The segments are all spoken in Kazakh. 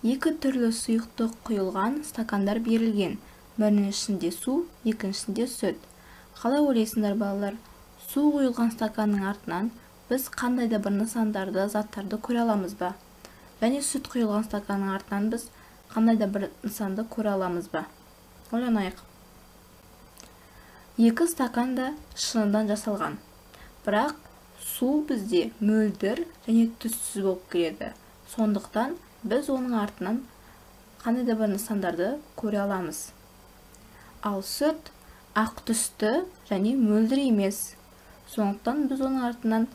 Екі түрлі сұйықтық құйылған стакандар берілген. Бірінің ішінде су, екіншісінде сүт. Қалай ойлайсыңдар, балалар? Су құйылған стаканның артынан біз қандай да бір нысандарды, заттарды көре аламыз ба? Және сүт құйылған стаканның артынан біз қандай да бір нысанды көре аламыз ба? Ойланайық. Екі стакан да шыныдан жасалған. Бірақ су бізде мөлдір және түссіз болып келеді. Сондықтан біз оның артынан қандай да бір нысандарды көре аламыз. Ал сүт ақ түсті және мөлдір емес. Сондықтан біз оның артынан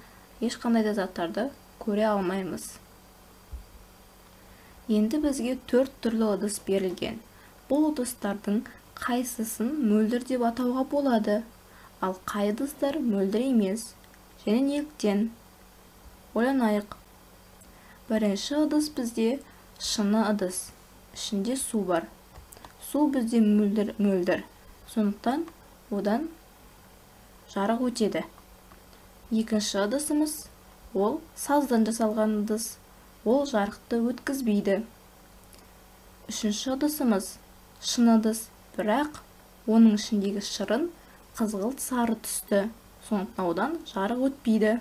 ешқандай да заттарды көре алмаймыз. Енді бізге 4 түрлі ыдыс берілген. Бұл ыдыстардың қайсысын мөлдір деп атауға болады, ал қай ыдыстар мөлдір емес және неліктен? Ойланайық. Бірінші ыдыс бізде шыны ыдыс. Ішінде су бар. Су бізде мөлдір-мөлдір. Сондықтан одан жарық өтеді. Екінші ыдысымыз ол саздан жасалған ыдыс. Ол жарықты өткізбейді. Үшінші ыдысымыз шыны ыдыс, бірақ оның ішіндегі шырын қызғылт сары түсті. Сондықтан одан жарық өтпейді.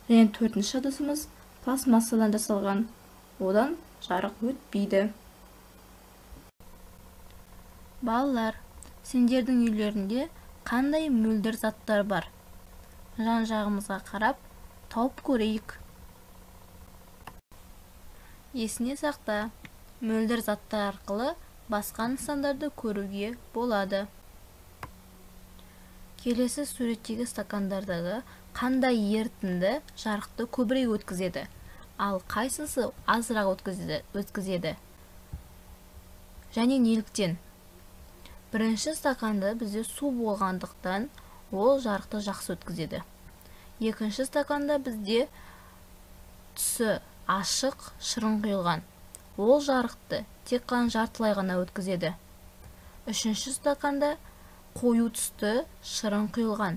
Және төртінші ыдысымыз пластмассадан жасалған. Одан жарық өтпейді. Балалар, сендердің үйлерінде қандай мөлдір заттар бар? Жан-жағымызға қарап, тауып көрейік. Есіне сақта, мөлдір заттар арқылы басқа нысандарды көруге болады. Келесі суреттегі стакандардағы қандай ерітінді жарықты көбірек өткізеді, ал қайсысы азырақ өткізеді? Және неліктен? Бірінші стаканда бізде су болғандықтан ол жарықты жақсы өткізеді. Екінші стаканда бізде түсі ашық шырын құйылған. Ол жарықты тек қана жартылай ғана өткізеді. Үшінші стаканда қою түсті шырын құйылған.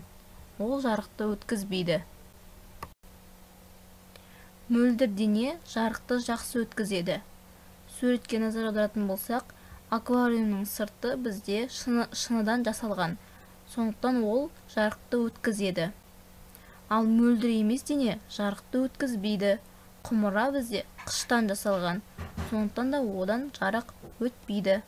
Ол жарықты өткізбейді. Мөлдір дене жарықты жақсы өткізеді. Суретке назар аударатын болсақ, аквариумның сырты бізде шыныдан жасалған. Сондықтан ол жарықты өткізеді. Ал мөлдір емес дене жарықты өткізбейді. Құмыра бізде қыштан жасалған. Сондықтан да одан жарық өтпейді.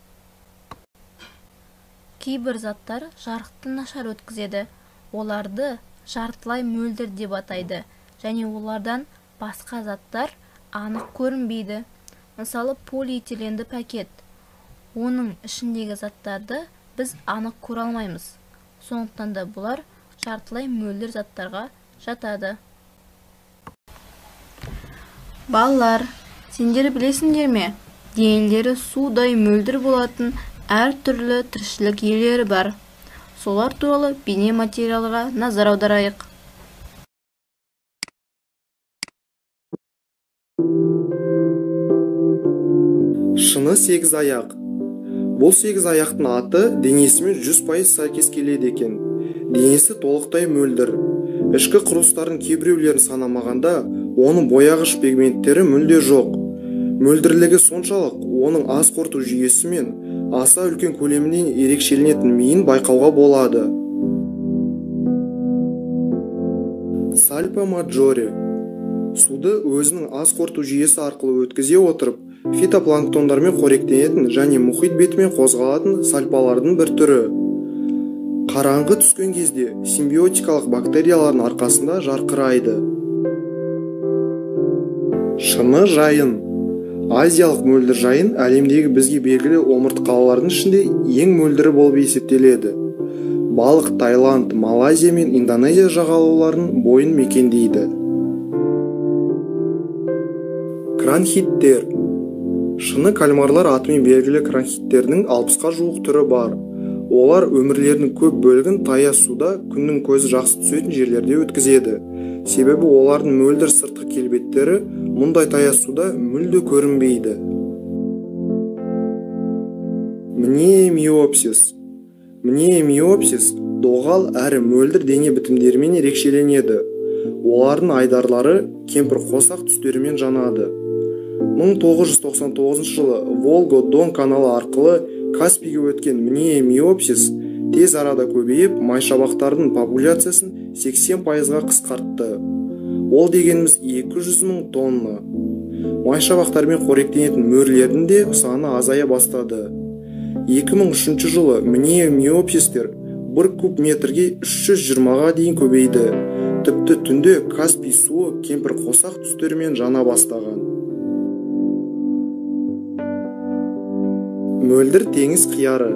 Кейбір заттар жарықты нашар өткізеді. Оларды жартылай мөлдір деп атайды. Және олардан басқа заттар анық көрінбейді. Мысалы, полиэтиленді пакет. Оның ішіндегі заттарды біз анық көре алмаймыз. Сондықтан да бұлар жартылай мөлдір заттарға жатады. Балалар, сендер білесіңдер ме? Денелері судай мөлдір болатын әр түрлі тіршілік иелері бар. Солар туралы бейне материалға назар аударайық. Шыны сегіз аяқ. Бұл сегіз аяқтың аты денесімен 100% сәйкес келеді екен. Денесі толықтай мөлдір. Ішкі құрылыстардың кейбіреулерін санамағанда, оның бояғыш пигменттері мүлде жоқ. Мөлдірлігі соншалық, оның ас қорыту жүйесі мен аса үлкен көлемінен ерекшеленетін миын байқауға болады. Сальпа маджоре. Суды өзінің ас қорыту жүйесі арқылы өткізе отырып, фитопланктондармен қоректенетін және мұхит бетімен қозғалатын сальпалардың бір түрі. Қараңғы түскен кезде симбиотикалық бактериялардың арқасында жарқырайды. Шыны жайын. Азиялық мөлдір жайын әлемдегі бізге белгілі омыртқалылардың ішінде ең мөлдірі болып есептеледі. Балық Таиланд, Малайзия мен Индонезия жағалауларының бойын мекендейді. Кранхиттер. Шыны кальмарлар атымен белгілі кранхиттердің 60-қа жуық түрі бар. Олар өмірлерінің көп бөлігін таяз суда, күннің көзі жақсы түсетін жерлерде өткізеді. Себебі олардың мөлдір сыртқы келбеттері мұндай таяз суда мүлде көрінбейді. Мнемиопсис. Мнемиопсис доғал әрі мөлдір дене бітімдерімен ерекшеленеді. Олардың айдарлары кемпірқосақ түстерімен жанады. 1999 жылы Волго-Дон каналы арқылы Каспийге өткен мнемиопсис тез арада көбейіп, майшабақтардың популяциясын 80%-ға қысқартты. Ол дегеніміз 200 мың тонна. Майшабақтармен қоректенетін мөрлердің де саны азая бастады. 2003 жылы мнемиопсистер 1 куб метрге 320-ға дейін көбейді. Тіпті түнде Каспий суы кемпірқосақ түстерімен жана бастаған. Мөлдір теңіз қияры.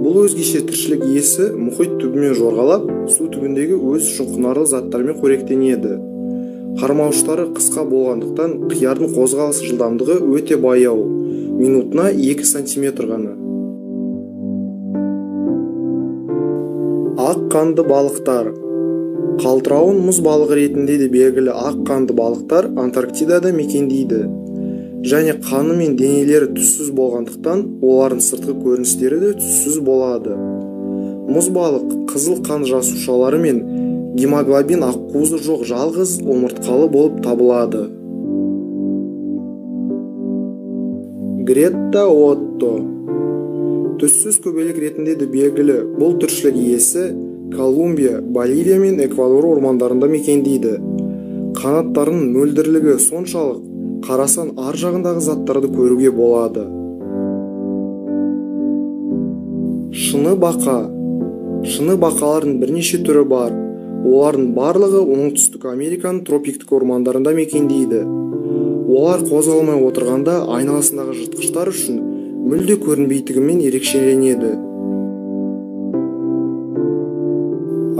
Бұл өзгеше тіршілік иесі мұхит түбімен жорғалап, су түбіндегі өз үшін құнарлы заттармен қоректенеді. Қармауыштары қысқа болғандықтан қиярдың қозғалыс жылдамдығы өте баяу, минутына 2 сантиметр ғана. Ақ қанды балықтар. Қалтырауын мұз балығы ретінде де белгілі ақ қанды балықтар Антарктидада мекендейді. Және қаны мен денелері түссіз болғандықтан олардың сыртқы көріністері де түссіз болады. Мұз балық қызыл қан жасушалары мен гемоглобин ақуызы жоқ жалғыз омыртқалы болып табылады. Гретта Отто. Түссіз көбелек ретінде де белгілі бұл тіршілік иесі Колумбия, Боливия мен Эквадор ормандарында мекендейді. Қанаттарының мөлдірлігі соншалық, қарасан ар жағындағы заттарды көруге болады. Шыны бақа. Шыны бақалардың бірнеше түрі бар. Олардың барлығы Оңтүстік Американың тропиктік ормандарында мекендейді. Олар қозғалмай отырғанда айналасындағы жыртқыштар үшін мүлде көрінбейтігімен ерекшеленеді.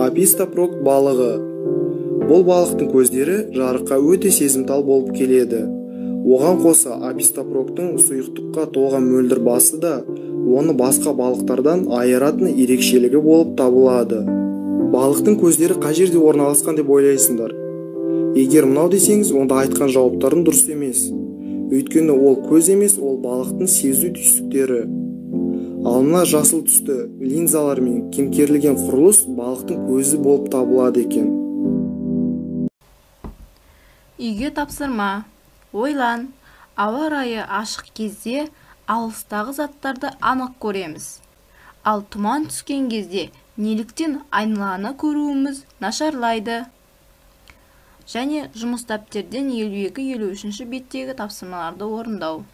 Апистопрок балығы. Бұл балықтың көздері жарыққа өте сезімтал болып келеді. Оған қоса апистопроктың сұйықтыққа толған мөлдір басы да оны басқа балықтардан айыратын ерекшелігі болып табылады. Балықтың көздері қай жерде орналасқан деп ойлайсыңдар? Егер мынау десеңіз, онда айтқан жауаптарың дұрыс емес. Өйткені ол көз емес, ол балықтың сезу түйсіктері. Ал мына жасыл түсті линзалармен кемкерілген құрылыс балықтың көзі болып табылады екен. Үйге тапсырма. Ойлан, ауа райы ашық кезде алыстағы заттарды анық көреміз. Ал тұман түскен кезде неліктен айналаны көруіміз нашарлайды. Және жұмыс дәптерден 52-53 беттегі тапсырмаларды орындау.